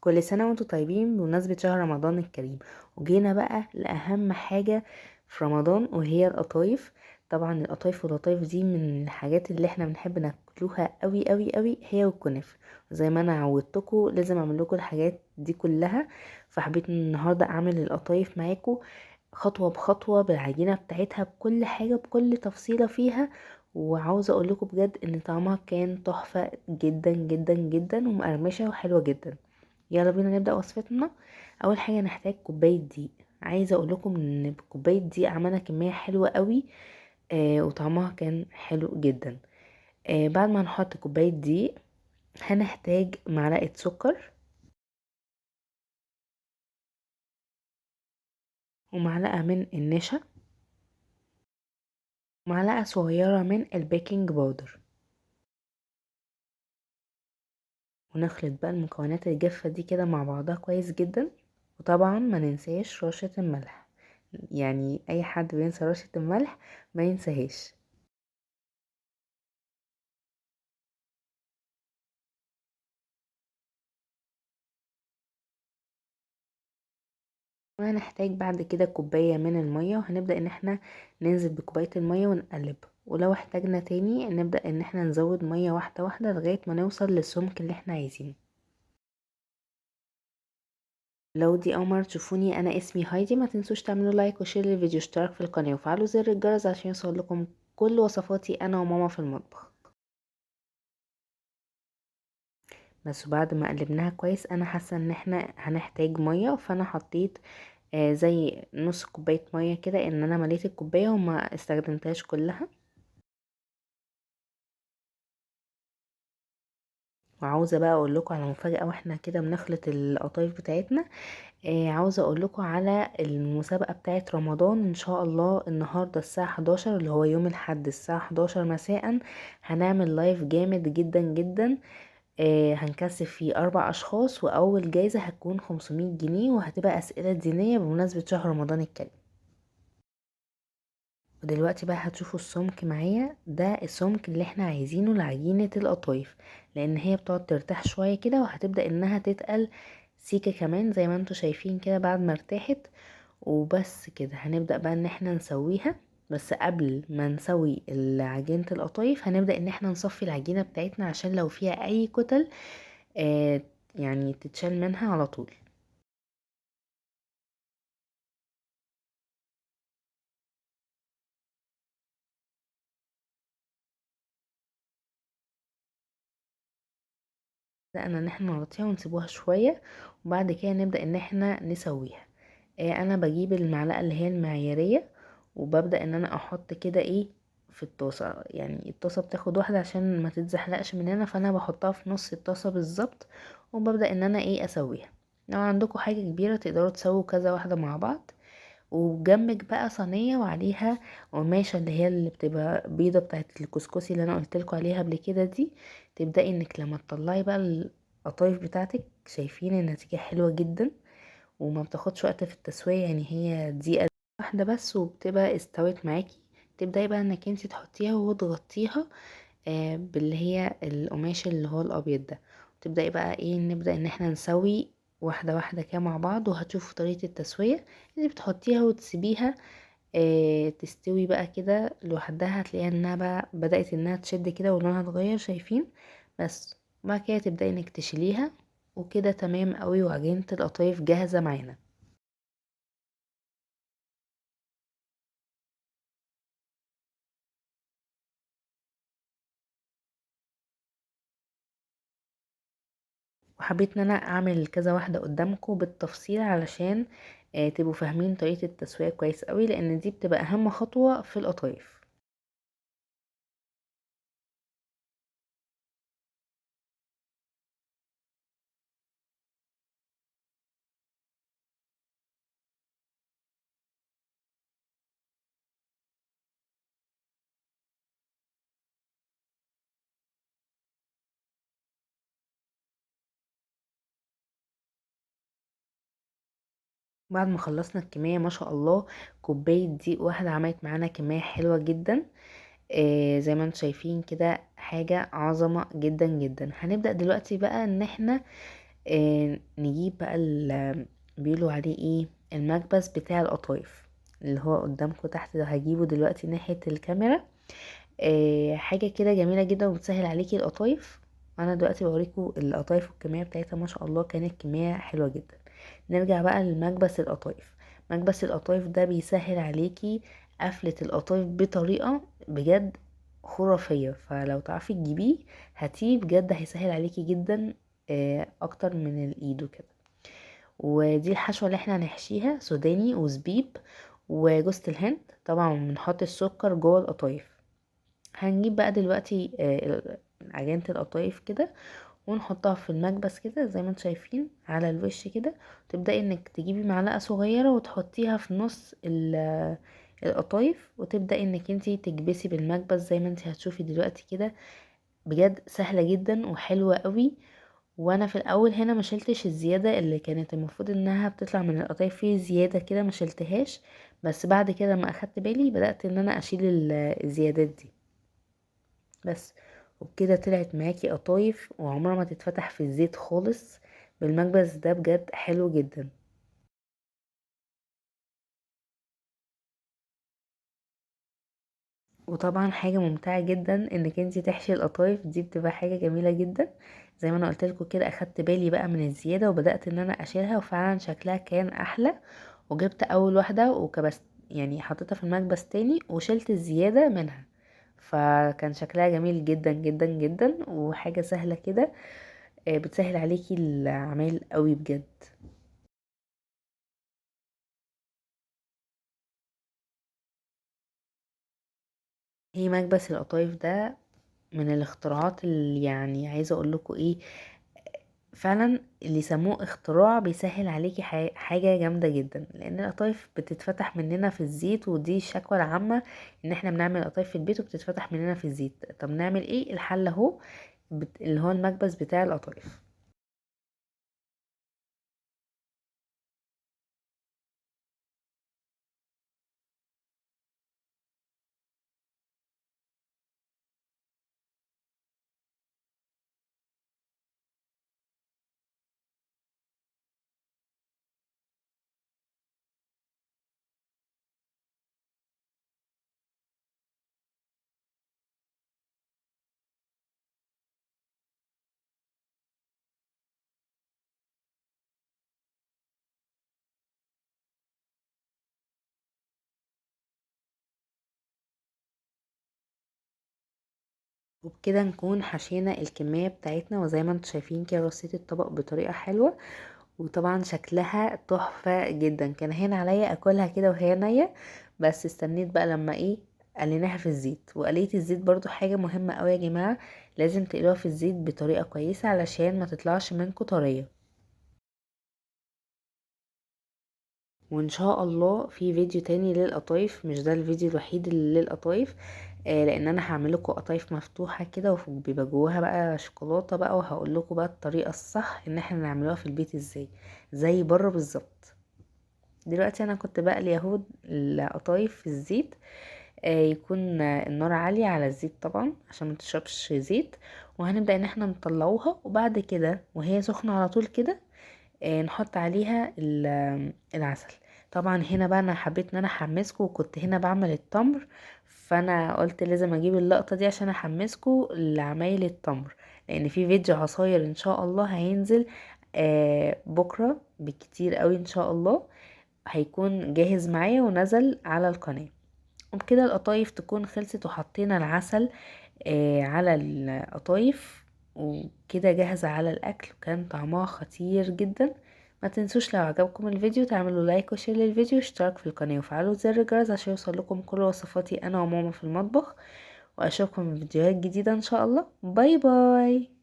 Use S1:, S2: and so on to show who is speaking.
S1: كل سنة وانتم طيبين بمناسبة شهر رمضان الكريم. وجينا بقى لأهم حاجة في رمضان وهي القطايف. طبعا القطايف واللطايف دي من الحاجات اللي احنا بنحب ناكلوها قوي قوي قوي، هي والكنافة. زي ما انا عودتكم لازم اعمل لكم الحاجات دي كلها، فحبيت النهارده اعمل القطايف معاكم خطوة بخطوة بالعجينة بتاعتها، بكل حاجة بكل تفصيلة فيها. وعاوزة اقول لكم بجد ان طعمها كان تحفة جدا جدا جدا ومقرمشة وحلوة جدا. يلا بينا نبدأ وصفتنا. اول حاجة نحتاج كوباية دقيق. عايزة اقول لكم ان كوباية دقيق عملنا كمية حلوة قوي، وطعمها كان حلو جدا. بعد ما نحط كوباية دقيق هنحتاج معلقة سكر ومعلقة من النشا، معلقة صغيرة من البيكنج باودر، ونخلط بقى المكونات الجافة دي كده مع بعضها كويس جدا. وطبعا ما ننساش رشة الملح، يعني اي حد بينسى رشة الملح ما ينساهاش. وهنحتاج بعد كده كوباية من المية، وهنبدأ ان احنا ننزل بكوباية المية ونقلب، ولو احتاجنا تاني نبدأ ان احنا نزود مية واحدة واحدة لغاية ما نوصل للسمك اللي احنا عايزينه. لو دي اول مرة تشوفوني، انا اسمي هايدي. ما تنسوش تعملوا like و share للفيديو، اشتراك في القناة وفعلوا زر الجرس عشان يوصل لكم كل وصفاتي انا وماما في المطبخ. بس بعد ما قلبناها كويس انا حاسة ان احنا هنحتاج مية، فانا حطيت زي نص كوباية مية كده، ان انا مليت الكوباية وما استخدمتهاش كلها. وعاوزة بقى اقول لكم على مفاجأة واحنا كده بنخلط القطايف بتاعتنا. عاوزة اقول لكم على المسابقة بتاعت رمضان ان شاء الله النهاردة الساعة 11، اللي هو يوم الاحد الساعة 11 مساء، هنعمل لايف جامد جدا جدا. هنكسب فيه 4 اشخاص، واول جايزة هتكون 500 جنيه، وهتبقى اسئلة دينية بمناسبة شهر رمضان الكريم. ودلوقتي بقى هتشوفوا السمك معايا، ده السمك اللي احنا عايزينه لعجينة القطايف، لان هي بتقعد ترتاح شوية كده وهتبدأ انها تتقل سيكة كمان زي ما انتوا شايفين كده بعد ما ارتاحت. وبس كده هنبدأ بقى ان احنا نسويها. بس قبل ما نسوي عجينة القطايف هنبدأ ان احنا نصفي العجينة بتاعتنا عشان لو فيها اي كتل، تتشال منها على طول. بدأنا ان احنا نغطيها ونسيبوها شوية، وبعد كده نبدأ ان احنا نسويها. انا بجيب المعلقة اللي هي المعيارية وببدأ ان انا احط كده في الطاسة، يعني الطاسة بتاخد واحدة عشان ما تتزحلقش مننا، فانا بحطها في نص الطاسة بالظبط وببدأ ان انا اسويها. لو عندكم حاجة كبيرة تقدروا تسووا كذا واحدة مع بعض. وجنبك بقى صينية وعليها قماشة اللي هي اللي بتبقى بيضة بتاعت الكسكسي اللي انا قلت لكم عليها قبل كده دي، تبدأي انك لما تطلعي بقى القطايف بتاعتك، شايفين النتيجة حلوة جدا وما بتاخدش وقت في التسوية، يعني هي دقيقة واحدة بس وبتبقى استوت معاكي. تبدأي بقى انك انتي تحطيها وتغطيها، باللي هي القماش اللي هو الابيض ده، تبدأي بقى نبدأ ان احنا نسوي واحدة واحدة كده مع بعض. وهتشوفوا طريقة التسوية اللي بتحطيها وتسيبيها، تستوي بقى كده لوحدها، هتلاقيها انها بقى بدأت انها تشد كده ولونها اتغير، شايفين؟ بس بعد كده تبدأي انك تشيليها وكده تمام قوي، وعجينة القطايف جاهزة معانا. وحبيت ان انا اعمل كذا واحدة قدامكم بالتفصيل علشان، تبقوا فاهمين طريقة التسوية كويس قوي، لان دي بتبقى اهم خطوة في القطايف. بعد ما خلصنا الكمية ما شاء الله كوباية دقيق واحدة عملت معانا كمية حلوة جدا، زي ما انتم شايفين كده حاجة عظمة جدا جدا. هنبدأ دلوقتي بقى ان احنا، نجيب بقى بيقولوا عليه ايه، المكبس بتاع القطايف اللي هو قدامكم تحت ده، هجيبه دلوقتي ناحية الكاميرا. حاجة كده جميلة جدا وبتسهل عليكي القطايف. انا دلوقتي بوريكم القطايف والكمية بتاعتها ما شاء الله كانت كمية حلوة جدا. نرجع بقى لمكبس القطايف. مكبس القطايف ده بيسهل عليكي قفلة القطايف بطريقة بجد خرافية، فلو تعرفي تجيبيه هاتيه بجد، هيسهل عليكي جدا، اكتر من الايد وكده. ودي الحشوة اللي احنا هنحشيها، سوداني وزبيب وجوزة الهند. طبعا بنحط السكر جوه القطايف. هنجيب بقى دلوقتي عجينة القطايف كده ونحطها في المكبس كده زي ما انتم شايفين على الوش كده. تبدأي انك تجيبي معلقة صغيرة وتحطيها في نص القطايف، وتبدأي انك انتي تكبسي بالمكبس زي ما انتي هتشوفي دلوقتي كده. بجد سهلة جدا وحلوة قوي. وانا في الاول هنا ما شلتش الزيادة اللي كانت المفروض انها بتطلع من القطايف، في زيادة كده ما شلتهاش، بس بعد كده ما اخدت بالي بدأت ان انا اشيل الزيادات دي بس. وبكده طلعت معاكي قطايف وعمرها ما تتفتح في الزيت خالص بالمكبس ده، بجد حلو جدا. وطبعا حاجة ممتعة جدا انك انتي تحشي القطايف دي، بتبقى حاجة جميلة جدا. زي ما انا قلت لكم كده اخدت بالي بقى من الزيادة وبدأت ان انا اشيلها، وفعلا شكلها كان احلى. وجبت اول واحدة وكبست، يعني حطيتها في المكبس تاني وشلت الزيادة منها، فكان شكلها جميل جدا جدا جدا. وحاجة سهلة كده، بتسهل عليكي العمال قوي بجد. هي مكبس القطايف ده من الاختراعات اللي عايزة اقول لكم ايه، فعلا اللي يسموه اختراع، بيسهل عليكي حاجة جامدة جدا. لان القطايف بتتفتح مننا في الزيت، ودي الشكوى العامة ان احنا بنعمل قطايف في البيت وبتتفتح مننا في الزيت. طب نعمل ايه؟ الحل اهو، اللي هو المكبس بتاع القطايف. وبكده نكون حشينا الكمية بتاعتنا، وزي ما انتم شايفين كده رصيت الطبق بطريقة حلوة، وطبعا شكلها تحفة جدا. كان هين عليا اكلها كده وهي نية، بس استنيت بقى لما قليناها في الزيت. وقلية الزيت برضو حاجة مهمة قوي يا جماعة، لازم تقلوها في الزيت بطريقة كويسة علشان ما تطلعش منكم طرية. وان شاء الله في فيديو تاني للقطايف، مش ده الفيديو الوحيد اللي للقطايف، لان انا هعمل لكم قطايف مفتوحه كده وبيبقى جواها بقى شوكولاته بقى، وهقول لكم بقى الطريقه الصح ان احنا نعملوها في البيت ازاي زي بره بالظبط. دلوقتي انا كنت بقلي اهو القطايف في الزيت، يكون النار عاليه على الزيت طبعا عشان ما تشربش زيت، وهنبدا ان احنا نطلعوها، وبعد كده وهي سخنه على طول كده، نحط عليها العسل. طبعا هنا بقى انا حبيت ان انا احمسكم، وكنت هنا بعمل التمر، فانا قلت لازم اجيب اللقطة دي عشان احمسكم لعمايل التمر، لان في فيديو عصاير ان شاء الله هينزل، بكرة بكتير قوي ان شاء الله، هيكون جاهز معايا ونزل على القناة. وبكده القطايف تكون خلصت، وحطينا العسل، على القطايف، وكده جاهزة على الأكل، وكان طعمها خطير جدا. ما تنسوش لو عجبكم الفيديو تعملوا like و share للفيديو، واشتراك في القناة، وفعلوا زر الجرس عشان يوصل لكم كل وصفاتي أنا وماما في المطبخ. وأشوفكم في فيديوهات جديدة إن شاء الله. bye bye.